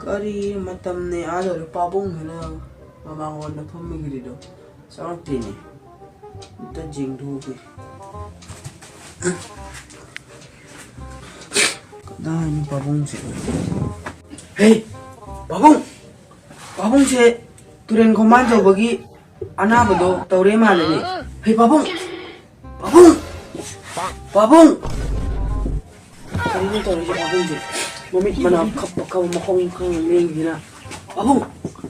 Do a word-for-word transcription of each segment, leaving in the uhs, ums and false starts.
ꯀꯔꯤ ꯃꯇꯝꯅꯦ ꯑꯥ ꯌꯧꯔꯦ, ꯄꯥꯕꯨꯡꯁꯤꯅ ꯃꯃꯥꯡꯂꯣꯝꯗ ꯐꯝꯃꯤꯒꯤꯗꯣ ꯆꯪꯉꯛꯇꯦꯅꯦ꯫ ꯑꯝꯇ ꯌꯦꯡꯊꯣꯛꯎꯒꯦ꯫ ꯀꯗꯥꯏꯅꯣ ꯄꯥꯕꯨꯡꯁꯦ? ꯍꯦ! ꯄꯥꯕꯨꯡ! ꯄꯥꯕꯨꯡꯁꯦ ꯇꯨꯔꯦꯟ ꯈꯣꯡꯕꯥꯟ ꯌꯧꯕꯒꯤ ꯑꯅꯥꯕꯗꯣ ꯇꯧꯔꯦ ꯃꯥꯜꯂꯦꯅꯦ꯫ ꯍꯦ, ꯄꯥꯕꯨꯡ! ꯄꯥꯕꯨꯡ! ꯄꯥꯕꯨꯡ! ꯀꯔꯤꯅꯣ ꯇꯧꯔꯤꯁꯦ ꯄꯥꯕꯨꯡꯁꯦ? ꯃꯃꯤꯠ ꯃꯅꯥ ꯈꯞꯄ ꯈꯞꯄ, ꯃꯈꯣꯡ ꯈꯔ ꯂꯦꯡꯗꯅ꯫ ꯄꯥꯕꯨꯡ!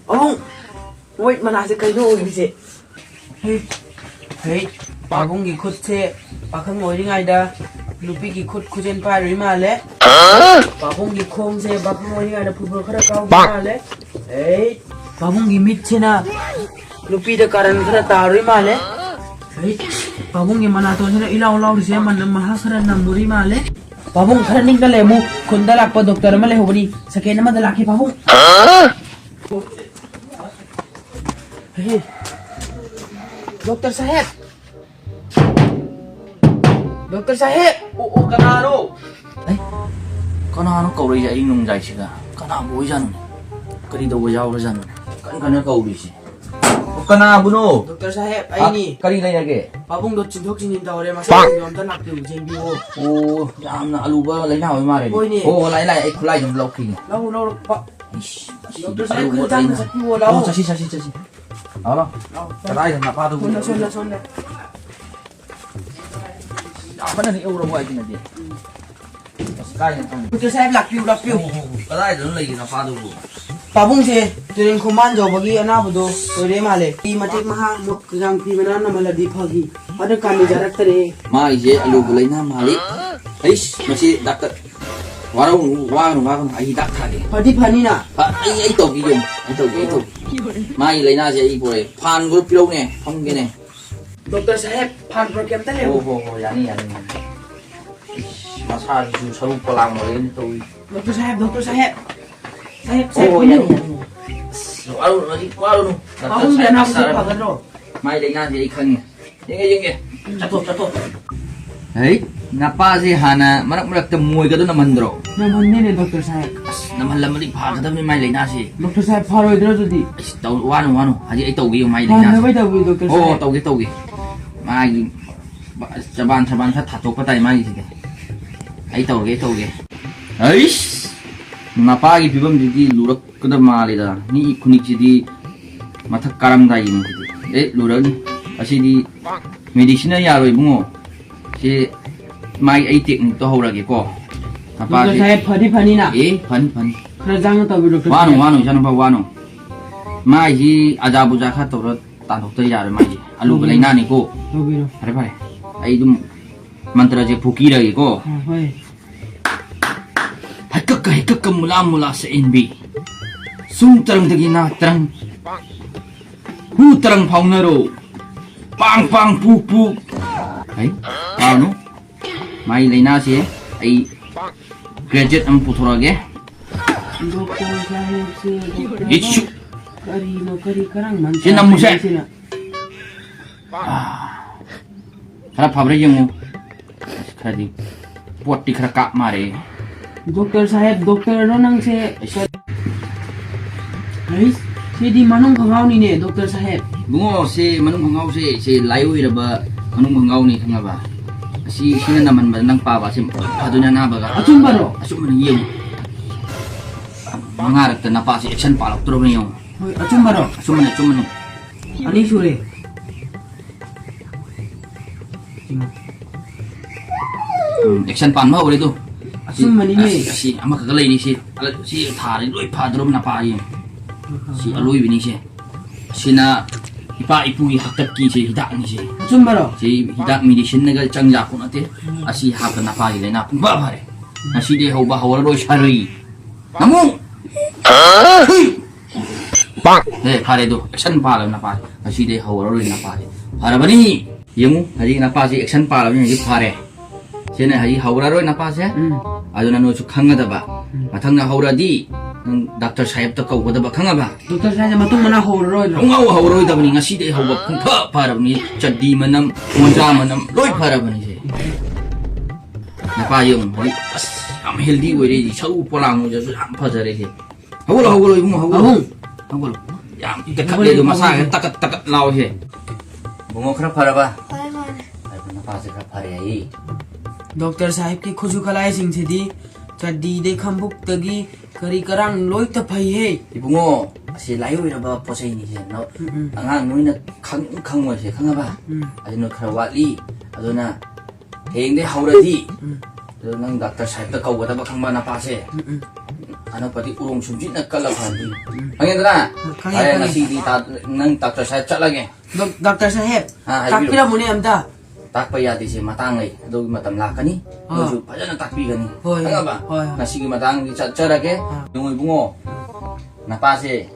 ꯄꯥꯕꯨꯡ! ꯃꯃꯤꯠ ꯃꯅꯥꯁꯦ ꯀꯩꯅꯣ ꯑꯣꯏꯔꯤꯁꯦ? ꯍꯦ, ꯍꯦ, ꯄꯥꯕꯨꯡꯒꯤ ꯈꯨꯠꯁꯦ ꯄꯥꯈꯪ ꯑꯣꯏꯔꯤꯉꯩꯗ ꯅꯨꯄꯤꯒꯤ ꯈꯨꯠ ꯈꯨꯖꯦꯟ ꯄꯥꯏꯔꯨꯏ ꯃꯥꯜꯂꯦ꯫ ꯄꯥꯕꯨꯡꯒꯤ ꯈꯣꯡꯁꯦ ꯄꯥꯈꯪ ꯑꯣꯏꯔꯤꯉꯩꯗ ꯐꯨꯠꯕꯣꯜ ꯈꯔ ꯀꯥꯎꯕ ꯃꯥꯜꯂꯦ꯫ ꯍꯦ, ꯄꯥꯕꯨꯡꯒꯤ ꯃꯤꯠꯁꯤꯅ ꯅꯨꯄꯤꯗ ꯀꯥꯔꯟ ꯈꯔ ꯇꯥꯔꯨꯏ ꯃꯥꯜꯂꯦ꯫ ꯍꯦ, ꯄꯥꯕꯨꯡꯒꯤ ꯃꯅꯥꯇꯣꯟꯁꯤꯅ ꯏꯂꯥꯎ ꯂꯥꯎꯔꯤꯁꯦ ꯃꯅꯝ ꯃꯍꯥ ꯈꯔ ꯅꯝꯃꯨꯔꯤ ꯃꯥꯜꯂꯦ꯫ ꯄꯥꯕꯨꯡ ꯈꯔ ꯅꯤꯡꯗ ꯂꯩꯔꯝꯃꯨ, ꯈꯨꯟꯗ ꯂꯥꯛꯄ ꯗꯣꯛꯇꯔ ꯑꯃ ꯂꯩꯍꯧꯕꯅꯤ, ꯁꯦꯀꯦꯟ ꯑꯃꯗ ꯂꯥꯛꯀꯦ ꯄꯥꯕꯨꯡ꯫ ꯍꯦ, ꯗꯣꯛꯇꯔ ꯁꯥꯍꯦꯕ! ꯗꯣꯛꯇꯔ ꯁꯥꯍꯦꯕ! ꯑꯣ, ꯑꯣ, ꯀꯅꯥꯅꯣ? ꯑꯩ, ꯀꯅꯥꯅꯣ ꯀꯧꯔꯛꯏꯁꯦ ꯑꯌꯨꯛ ꯅꯨꯡꯗꯥꯡꯁꯤꯗ? ꯀꯅꯥꯕꯨ ꯑꯣꯏꯖꯥꯠꯅꯣꯅꯦ? ꯀꯔꯤ ꯇꯧꯕ ꯌꯥꯎꯔꯖꯥꯠꯅꯣꯅꯦ? ꯀꯟ ꯀꯟꯅ ꯀꯧꯔꯤꯁꯦ꯫ ꯑꯣ, ꯀꯅꯥꯕꯨꯅꯣ? ꯗꯣꯛꯇꯔ ꯁꯥꯍꯦꯕ, ꯑ, ꯑꯩꯅꯤ꯫ ꯀꯔꯤ ꯂꯩꯔꯒꯦ? ꯄꯥꯕꯨꯡꯗꯣ ꯆꯤꯟꯊꯣꯛ ꯆꯤꯟꯁꯤꯟ ꯇꯧꯔꯦ, ꯃꯁꯥ ꯄꯥꯛ! ꯑꯝꯇ ꯂꯥꯛꯄꯤꯌꯨ, ꯌꯦꯡꯕꯤꯌꯨ꯫ ꯑꯣ, ꯌꯥꯝꯅ ꯑꯂꯨꯕ ꯂꯥꯏꯅꯥ ꯑꯣꯏ ꯃꯥꯜꯂꯦꯅꯦ꯫ ꯍꯣꯏꯅꯦ꯫ ꯑꯣ, ꯂꯥꯛꯑꯦ, ꯂꯥꯛꯑꯦ, ꯑꯩ ꯈꯨꯠꯂꯥꯏꯗꯣ ꯑꯝ ꯂꯧꯈꯤꯒꯦ꯫ ꯂꯧꯔꯨ, ꯂꯧꯔꯨ, ꯄꯥ-, ꯏꯁ, ꯗꯣꯛꯇꯔ ꯁꯥꯍꯦꯕ, ꯑꯂꯨꯕ ꯈꯨꯠ ꯇꯥꯡꯅ ꯂꯥꯏꯅꯥ꯫ ꯆꯠꯄꯤꯌꯣ, ꯂꯥꯛꯑꯣ꯫ ꯑꯣ, ꯆꯠꯁꯤ, ꯆꯠꯁꯤ, ꯆꯠꯁꯤ꯫ ꯂꯥꯛꯑꯣ, ꯂꯥꯛꯑꯣ꯫ ꯂꯥꯛꯑꯣ꯫ ꯀꯗꯥꯏꯗ ꯅꯄꯥꯗꯨꯕꯨ? ꯁꯣꯝꯗ, ꯁꯣꯝꯗ, ꯁꯣꯝꯗ꯫ ꯌꯥꯝ ꯀꯟꯅ ꯅꯦꯛꯎꯔꯕꯣ ꯍꯥꯏꯁꯤꯅꯗꯤ? ꯎꯝ꯫ ꯑꯁ, ꯀꯥꯏꯗꯅꯣ ꯈꯪꯗꯦ꯫ ꯗꯣꯛꯇꯔ ꯁꯥꯍꯦꯕ, ꯂꯥꯛꯄꯤꯌꯨ, ꯂꯥꯛꯄꯤꯌꯨ꯫ ꯍꯣ, ꯍꯣ, ꯍꯣ꯫ ꯀꯗꯥꯏꯗꯅꯣ ꯂꯩꯒꯦ ꯅꯄꯥꯗꯨꯕꯨ? ꯄꯥꯕꯨꯡꯁꯦ ꯇꯨꯔꯦꯟ ꯈꯣꯡꯕꯥꯟ ꯌꯧꯕꯒꯤ ꯑꯅꯥꯕꯗꯣ ꯑꯣꯏꯔꯦ ꯃꯥꯜꯂꯦ꯫ ꯃꯤ ꯃꯇꯦꯛ ꯃꯍꯥ ꯃꯨꯛ ꯀꯥꯡ ꯐꯤ ꯃꯅꯥ ꯅꯝꯍꯜꯂꯗꯤ ꯐꯈꯤ꯫ ꯑꯗꯨ ꯀꯥꯟꯗꯤ ꯌꯥꯔꯛꯇꯔꯦ꯫ ꯃꯥꯒꯤꯁꯦ ꯑꯂꯨꯕ ꯂꯩꯅꯥ ꯃꯥꯜꯂꯤ꯫ ꯑꯩꯁ, ꯃꯁꯤ ꯗꯥꯛꯇꯔ, ꯋꯥꯔꯧꯅꯨ, ꯋꯥꯒꯅꯨ, ꯋꯥꯒꯅꯨ, ꯑꯩ ꯍꯤꯗꯥꯛ ꯊꯥꯒꯦ꯫ ꯐꯗꯤ ꯐꯅꯤꯅ? ꯐ-, ꯑꯩ, ꯑꯩ ꯇꯧꯕꯤꯒꯦ, ꯑꯩ ꯇꯧꯒꯦ, ꯑꯩ ꯇꯧꯒꯦ꯫ ꯃꯥꯒꯤ ꯂꯩꯅꯥꯁꯦ ꯑꯩ ꯄꯣꯔꯛꯑꯦ꯫ ꯐꯥꯟ ꯈꯔ ꯄꯤꯔꯧꯅꯦ, ꯐꯝꯒꯦꯅꯦ꯫ ꯗꯣꯛꯇꯔ ꯁꯥꯍꯦꯕ, ꯐꯥꯟ ꯄꯣꯔꯛꯀꯦ, ꯑꯝꯇ ꯂꯩꯌꯨ꯫ ꯍꯣ, ꯍꯣ, ꯍꯣ, ꯌꯥꯅꯤ, ꯌꯥꯅꯤ, ꯌꯥꯅꯤ꯫ ꯃꯁꯥꯁꯤꯁꯨ ꯁꯔꯨ ꯄꯣꯂꯥꯡ ꯑꯣꯏꯔꯦꯅ ꯇꯧꯔꯤ꯫ ꯗꯣꯛꯇꯔ ꯁꯥꯍꯦꯕ, ꯗꯣꯛꯇꯔ ꯁꯥꯍꯦꯕ꯫ ꯁꯥꯍꯦꯕ, ꯁꯥꯍꯦꯕ, ꯍꯣ, ꯍꯣ, ꯌꯥꯅꯤ, ꯐꯝꯕꯤꯌꯨ꯫ ꯌꯥꯅꯤ꯫ ꯑꯁ, ꯋꯥꯔꯨꯅꯨ, ꯍꯧꯖꯤꯛ ꯋꯥꯔꯨꯅꯨ꯫ ꯗꯥꯛꯇꯔ ꯄꯥꯕꯨꯡꯒꯤ ꯁꯥꯍꯦꯕ ꯑꯅꯥꯕꯁꯤ ꯂꯥꯛꯆꯔꯅꯤ꯫ ꯐꯒꯗ꯭ꯔꯣ? ꯃꯥꯏ ꯂꯥꯏꯅꯥꯁꯦ ꯑꯩ ꯈꯪꯉꯦ꯫ ꯌꯦꯡꯒꯦ, ꯌꯦꯡꯒꯦ꯫ ꯆꯠꯊꯣꯛ, ꯆꯠꯊꯣꯛ꯫ ꯍꯩ, ꯅꯄꯥꯁꯦ ꯍꯥꯟꯅ ꯃꯔꯛ ꯃꯔꯛꯇ ꯃꯣꯏꯒꯗꯣ ꯅꯝꯍꯟꯗ꯭ꯔꯣ? ꯅꯝꯍꯟꯗꯦꯅꯦ, ꯗꯣꯛꯇꯔ ꯁꯥꯍꯦꯕ꯫ ꯑꯁ, ꯅꯝꯍꯜꯂꯝꯃꯗꯤ ꯐꯒꯗꯕꯅꯤ ꯃꯥꯏ ꯂꯥꯏꯅꯥꯁꯦ꯫ ꯗꯣꯛꯇꯔ ꯁꯥꯍꯦꯕ, ꯐꯔꯣꯏꯗ꯭ꯔꯣ ꯑꯗꯨꯗꯤ? ꯑꯁ, ꯇꯧ-, ꯋꯥꯅꯨ, ꯋꯥꯅꯨ꯫ ꯍꯧꯖꯤꯛ ꯑꯩ ꯇꯧꯒꯦ ꯌꯦꯡꯉꯨ ꯃꯥꯏ ꯂꯥꯏꯅꯥꯁꯦ꯫ ꯐꯅꯕꯩ ꯇꯧꯕꯤꯌꯨ, ꯗꯣꯛꯇꯔ ꯑꯣ, ꯁꯥꯍꯦꯕ꯫ ꯇꯧꯒꯦ, ꯇꯧꯒꯦ꯫ ꯃꯥꯒꯤ ꯆꯕꯥꯟ ꯁꯕꯥꯟ ꯈꯔ ꯊꯥꯊꯣꯛꯄ ꯇꯥꯏ ꯃꯥꯒꯤꯁꯤꯗꯤ꯫ ꯑꯩ ꯇꯧꯔꯒꯦ, ꯑꯩ ꯇꯧꯒꯦ꯫ ꯑꯩꯁ! ꯅꯄꯥꯒꯤ ꯐꯤꯕꯝꯁꯤꯗꯤ ꯂꯨꯔꯛꯀꯗꯕ ꯃꯥꯜꯂꯦꯗ꯫ ꯃꯤ ꯈꯨꯅꯤꯛꯁꯤꯗꯤ ꯃꯊꯛ ꯀꯥꯔꯝꯗꯥꯏꯒꯤꯅꯤ ꯁꯤꯗꯤ꯫ ꯑꯦ, ꯂꯨꯔꯛꯅꯤ꯫ ꯑꯁꯤꯗꯤ medicine ꯅ ꯌꯥꯔꯣꯏ ꯏꯕꯨꯡꯉꯣ꯫ ꯁꯤ ꯃꯥꯒꯤ ꯑꯩ technique ꯇꯣ ꯍꯧꯔꯒꯦꯀꯣ꯫ ꯗꯣꯛꯇꯔ ꯅꯄꯥꯁꯤ ꯁꯥꯍꯦꯕ, ꯐꯗꯤ ꯐꯅꯤꯅ? ꯑꯦ, ꯐꯅꯤ, ꯐꯅꯤ꯫ ꯈꯔ ꯌꯥꯡꯅ ꯇꯧꯕꯤꯌꯨ, ꯗꯣꯛꯇꯔ ꯋꯥꯅꯨ, ꯁꯥꯍꯦꯕ꯫ ꯋꯥꯅꯨ, ꯏꯆꯥꯅꯨꯄꯥ, ꯋꯥꯅꯨ꯫ ꯃꯥꯏꯁꯤ ꯑꯖꯥ ꯕꯨꯖꯥ ꯈꯔ ꯇꯧꯔ ꯇꯥꯟꯊꯣꯛꯇ ꯌꯥꯔꯣꯏ ꯃꯥꯏꯁꯦ꯫ ꯑꯂꯨꯕ ꯇꯧꯕꯤꯔꯣ꯫ ꯂꯥꯏꯅꯥꯅꯤꯀꯣ꯫ ꯇꯧꯕꯤꯔꯣ꯫ ꯐꯔꯦ, ꯐꯔꯦ꯫ ꯑꯩ ꯑꯗꯨꯝ ꯃꯟꯇ꯭ꯔꯁꯦ ꯐꯨꯀꯤꯔꯒꯦꯀꯣ꯫ ꯑꯥ, ꯍꯣꯏ꯫ ꯍꯩꯀꯛꯀ ꯍꯩꯀꯛꯀ ꯃꯨꯂꯥ ꯃꯨꯂꯥ ꯁꯛꯍꯦꯟꯕꯤ꯫ ꯁꯨꯡ ꯇꯔꯪꯗꯒꯤ ꯅꯥ ꯇꯔꯪ꯫ ꯍꯨ ꯇꯔꯪ ꯐꯥꯎꯅꯔꯣ꯫ ꯄꯥꯡ ꯄꯥꯡ ꯄꯨ ꯄꯨ꯫ ꯍꯩ, ꯇꯥꯔꯨꯅꯨ꯫ ꯃꯥꯒꯤ ꯂꯥꯏꯅꯥꯁꯦ ꯑꯩ graduate ꯑꯃ ꯄꯨꯊꯣꯔꯛꯑꯒꯦ꯫ Doctor ꯁꯥꯍꯦꯕꯁꯦ, doctor ꯏꯠꯁꯨ꯫ ꯀꯔꯤꯅꯣ, ꯀꯔꯤ ꯀꯔꯝꯕ ꯁꯤ ꯅꯝꯃꯨꯁꯦ꯫ ꯁꯤꯅ? ꯑꯥ꯫ ꯈꯔ ꯐꯕ꯭ꯔꯥ ꯌꯦꯡꯉꯨ꯫ ꯈꯔꯗꯤ ꯄꯣꯠꯇꯤ ꯈꯔ ꯀꯥꯞ ꯃꯥꯔꯦ꯫ ꯗꯣꯛꯇꯔ ꯁꯥꯍꯦꯕ, ꯗꯣꯛꯇꯔꯔꯣ ꯅꯪꯁꯦ? ꯑꯩꯁ꯫ ꯑꯩꯁ, ꯁꯤꯗꯤ ꯃꯅꯨꯡ ꯈꯣꯡꯒ꯭ꯔꯥꯎꯅꯤꯅꯦ, ꯗꯣꯛꯇꯔ ꯁꯥꯍꯦꯕ꯫ ꯏꯕꯨꯡꯉꯣ, ꯁꯤ ꯃꯅꯨꯡ ꯈꯣꯡꯒ꯭ꯔꯥꯎꯁꯦ, ꯁꯤ ꯂꯥꯏ ꯑꯣꯏꯔꯕ ꯃꯅꯨꯡ ꯈꯣꯡꯒ꯭ꯔꯥꯎꯅꯤ ꯈꯪꯉꯕ? ꯑꯁꯤ, ꯁꯤꯅ ꯅꯝꯃꯟꯕꯗ ꯅꯪ ꯄꯥꯕ ꯑꯁꯤ ꯐꯗꯣꯏꯅꯦ ꯑꯅꯥꯕꯒ꯫ ꯑꯆꯨꯝꯕꯔꯣ? ꯑꯆꯨꯝꯕꯅꯤ, ꯌꯦꯡꯉꯨ꯫ ꯃꯉꯥꯔꯛꯇ ꯅꯄꯥꯁꯤ action ꯄꯥꯜꯂꯛꯇ꯭ꯔꯕꯅꯤ ꯌꯦꯡꯉꯨ꯫ ꯍꯣꯏ, ꯑꯆꯨꯝꯕꯔꯣ? ꯑꯆꯨꯝꯕꯅꯤ, ꯑꯆꯨꯝꯕꯅꯤ꯫ ꯑꯅꯤ ꯁꯨꯔꯦ꯫ ꯎꯝ, action ꯄꯥꯟꯕ ꯍꯧꯔꯦ ꯑꯗꯨ꯫ ꯑꯆꯨꯝꯕꯅꯤꯅꯦ꯫ ꯑꯁꯤ, ꯑꯁꯤ ꯑꯃꯈꯛꯇ ꯂꯩꯔꯤ ꯁꯤ꯫ ꯁꯤ ꯊꯥꯔꯗꯤ ꯂꯣꯏ ꯐꯗ꯭ꯔꯣꯕ ꯅꯄꯥ ꯌꯦꯡꯉꯨ꯫ ꯁꯤ ꯑꯂꯣꯏꯕꯅꯤ ꯁꯦ꯫ ꯁꯤꯅ ꯏꯄꯥ ꯏꯄꯨꯒꯤ ꯍꯥꯛꯇꯛꯀꯤ ꯁꯤ ꯍꯤꯗꯥꯛꯅꯤ ꯁꯤ꯫ ꯑꯆꯨꯝꯕꯔꯣ? ꯁꯤ ꯍꯤꯗꯥꯛ medicine ꯅꯒ ꯆꯪ ꯌꯥꯄꯣꯠ ꯅꯠꯇꯦ꯫ ꯑꯁꯤ ꯍꯥꯞꯄ ꯅꯄꯥꯒꯤ ꯂꯥꯏꯅꯥ ꯄꯨꯡꯐ ꯐꯔꯦ꯫ ꯉꯁꯤꯗꯩ ꯍꯧꯕ ꯍꯧꯔꯔꯣꯏ ꯁꯥꯔꯨꯏ꯫ ꯅꯃꯨ! ꯍꯨꯏ! ꯑꯦ, ꯐꯔꯦ ꯑꯗꯨ꯫ Action ꯄꯥꯜꯂꯕ ꯅꯄꯥ꯫ ꯉꯁꯤꯗꯩ ꯍꯧꯔꯔꯣꯏ ꯅꯄꯥꯁꯦ꯫ ꯐꯔꯕꯅꯤ꯫ ꯌꯦꯡꯉꯨ, ꯍꯧꯖꯤꯛ ꯅꯄꯥꯁꯦ action ꯄꯥꯜꯂꯕꯅꯤ, ꯍꯧꯖꯤꯛ ꯐꯔꯦ꯫ ꯁꯤꯅ ꯍꯧꯖꯤꯛ ꯍꯧꯔꯔꯣꯏ ꯅꯄꯥꯁꯦ꯫ ꯎꯝ꯫ ꯑꯗꯨꯅ ꯅꯣꯏꯁꯨ ꯈꯪꯒꯗꯕ꯫ ꯎꯝ꯫ ꯃꯊꯪꯗ ꯍꯧꯔꯗꯤ ꯅꯪ ꯗꯥꯛꯇꯔ ꯁꯥꯍꯦꯕꯇ ꯀꯧꯒꯗꯕ, ꯈꯪꯉꯕ? ꯗꯣꯛꯇꯔ ꯁꯥꯍꯦꯕꯁꯦ ꯃꯇꯨꯡ ꯃꯅꯥꯎ ꯍꯧꯔꯔꯣꯏꯗ꯭ꯔꯣ? ꯁꯨꯡꯍꯧ ꯍꯧꯔꯔꯣꯏꯗꯕꯅꯤ꯫ ꯉꯁꯤꯗꯩ ꯍꯧꯕ ꯄꯨꯡꯐ ꯐꯔꯕꯅꯤ꯫ ꯆꯠꯗꯤ ꯃꯅꯝ, ꯃꯣꯟꯖꯥ ꯃꯅꯝ ꯂꯣꯏ ꯐꯔꯕꯅꯤ ꯁꯦ꯫ ꯅꯄꯥ ꯌꯦꯡꯉꯨ, ꯍꯧꯖꯤꯛ ꯑꯁ ꯌꯥꯝ healthy ꯑꯣꯏꯔꯦ, ꯁꯔꯨ ꯄꯣꯂꯥꯡ ꯑꯣꯏꯔꯁꯨ ꯌꯥꯝ ꯐꯖꯔꯦ꯫ ꯍꯧꯒꯠꯂꯣ, ꯍꯧꯒꯠꯂꯣ ꯏꯕꯨꯡꯉꯣ, ꯍꯧꯒꯠꯂꯣ꯫ ꯑꯍꯨꯝ꯫ ꯍꯧꯒꯠꯂꯣ꯫ ꯌꯥꯝ ꯇꯦꯛꯈꯠꯂꯦ ꯑꯗꯣ, ꯃꯁꯥꯁꯦ ꯇꯀꯠ ꯇꯀꯠ ꯂꯥꯎꯋꯦ꯫ ꯏꯕꯨꯡꯉꯣ, ꯈꯔ ꯐꯔꯕ? ꯐꯔꯦ, ꯐꯔꯦ꯫ ꯐꯔꯦ, ꯅꯄꯥꯁꯦ ꯈꯔ ꯐꯔꯦ ꯍꯥꯏꯌꯦ꯫ ꯗꯣꯛꯇꯔ ꯁꯥꯍꯦꯕꯀꯤ ꯈꯨꯠꯁꯨ ꯈꯨꯠꯂꯥꯏꯁꯤꯡꯁꯤꯗꯤ ꯆꯠꯗꯤꯗꯩ ꯈꯝꯕꯨꯛꯇꯒꯤ ꯀꯔꯤ ꯀꯔꯥꯡ ꯂꯣꯏ ꯇꯐꯩꯍꯦ꯫ ꯏꯕꯨꯡꯉꯣ, ꯑꯁꯤ ꯂꯥꯏꯑꯣꯏꯔꯕ ꯄꯣꯠ ꯆꯩꯅꯤꯁꯦ꯫ ꯅ-, ꯎꯝ, ꯎꯝ꯫ ꯑꯉꯥꯡ ꯅꯣꯏꯅ ꯈꯪ-, ꯈꯪꯉꯣꯏꯁꯦ, ꯈꯪꯉꯕ? ꯎꯝ꯫ ꯑꯗꯨꯅ ꯈꯔ ꯋꯥꯠꯂꯤ꯫ ꯑꯗꯨꯅ ꯍꯌꯦꯡꯗꯩ ꯍꯧꯔꯗꯤ, ꯎꯝ꯫ ꯑꯗꯨ ꯅꯪ ꯗꯥꯛꯇꯔ ꯁꯥꯍꯦꯕꯇ ꯀꯧꯒꯗꯕ, ꯈꯪꯕ, ꯅꯄꯥꯁꯦ꯫ ꯎꯝ, ꯎꯝ꯫ ꯑꯅꯛꯄꯗꯤ ꯎꯔꯣꯡ ꯁꯨꯝꯖꯤꯠꯅ ꯀꯜꯂ ꯐꯍꯟꯗꯣꯏꯅꯤ꯫ ꯎꯝ꯫ ꯈꯪꯉꯦꯗꯅ? ꯈꯪꯉꯦ, ꯐꯔꯦ, ꯈꯪꯉꯦ꯫ ꯉꯁꯤꯗꯤ ꯇꯥ-, ꯅꯪ ꯗꯥꯛꯇꯔ ꯁꯥꯍꯦꯕ ꯆꯠꯂꯒꯦ꯫ ꯗꯣꯛ-, ꯗꯥꯛꯇꯔ ꯁꯥꯍꯦꯕ, ꯑꯥ, ꯍꯥꯏꯕꯤꯔꯣ꯫ ꯇꯥꯛꯄꯤꯔꯝꯃꯨꯅꯦ ꯑꯝꯇ꯫ ꯇꯥꯛꯄ ꯌꯥꯗꯦꯁꯦ, ꯃꯇꯥꯡ ꯂꯩ꯫ ꯑꯗꯨꯒꯤ ꯃꯇꯝ ꯂꯥꯛꯀꯅꯤ꯫ ꯑꯥ꯫ ꯅꯣꯏꯁꯨ ꯐꯖꯅ ꯇꯥꯛꯄꯤꯒꯅꯤ꯫ ꯍꯣꯏ, ꯈꯪꯉꯕ? ꯍꯣꯏ, ꯍꯣꯏ꯫ ꯉꯁꯤꯒꯤ ꯃꯇꯥꯡꯗꯤ ꯆꯠꯆꯔꯒꯦ꯫ ꯑꯥ꯫ ꯌꯦꯡꯉꯣ ꯏꯕꯨꯡꯉꯣ, ꯅꯄꯥꯁꯦ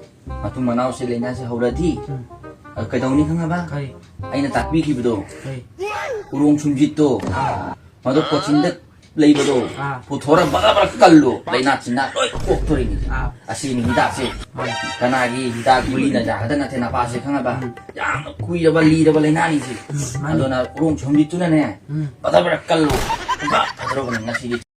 ꯃꯇꯨꯡ ꯃꯅꯥꯎꯁꯦ ꯂꯥꯏꯅꯥꯁꯦ ꯍꯧꯔꯗꯤ, ꯎꯝ꯫ ꯑ, ꯀꯩꯗꯧꯅꯤ ꯈꯪꯉꯕ? ꯀꯔꯤ? ꯑꯩꯅ ꯇꯥꯛꯄꯤꯈꯤꯕꯗꯣ, ꯀꯔꯤ? ꯎꯔꯣꯡ ꯁꯨꯝꯖꯤꯠꯇꯣ, ꯑꯥ꯫ ꯃꯗꯨ ꯀꯣꯆꯤꯟꯗ ꯂꯩꯕꯗꯣ, ꯑꯥ꯫ ꯄꯨꯊꯣꯔ ꯕꯔ ꯕꯔ ꯀꯜꯂꯣ, ꯂꯥꯏꯅꯥ ꯇꯤꯟꯅꯥ ꯂꯣꯏ ꯀꯣꯛꯇꯣꯔꯤꯅꯤ꯫ ꯑꯥ꯫ ꯑꯁꯤꯅꯤ ꯍꯤꯗꯥꯛꯁꯦ꯫ ꯍꯣꯏ꯫ ꯀꯅꯥꯒꯤ ꯍꯤꯗꯥꯛ ꯒꯨꯂꯤꯅ ꯌꯥꯒꯗ ꯅꯠꯇꯦ, ꯅꯄꯥꯁꯦ ꯈꯪꯉꯕ? ꯎꯝ꯫ ꯌꯥꯝꯅ ꯀꯨꯏꯔꯕ, ꯂꯤꯔꯕ ꯂꯥꯏꯅꯥꯅꯤꯁꯦ꯫ ꯎꯝ, ꯃꯥꯅꯤ꯫ ꯑꯗꯨꯅ ꯎꯔꯣꯡ ꯁꯨꯝꯖꯤꯠꯇꯨꯅꯅꯦ, ꯎꯝ꯫ ꯕꯔ ꯕꯔ ꯀꯜꯂꯣ꯫ ꯐꯖꯔꯕꯅꯤ ꯉꯁꯤꯒꯤ꯫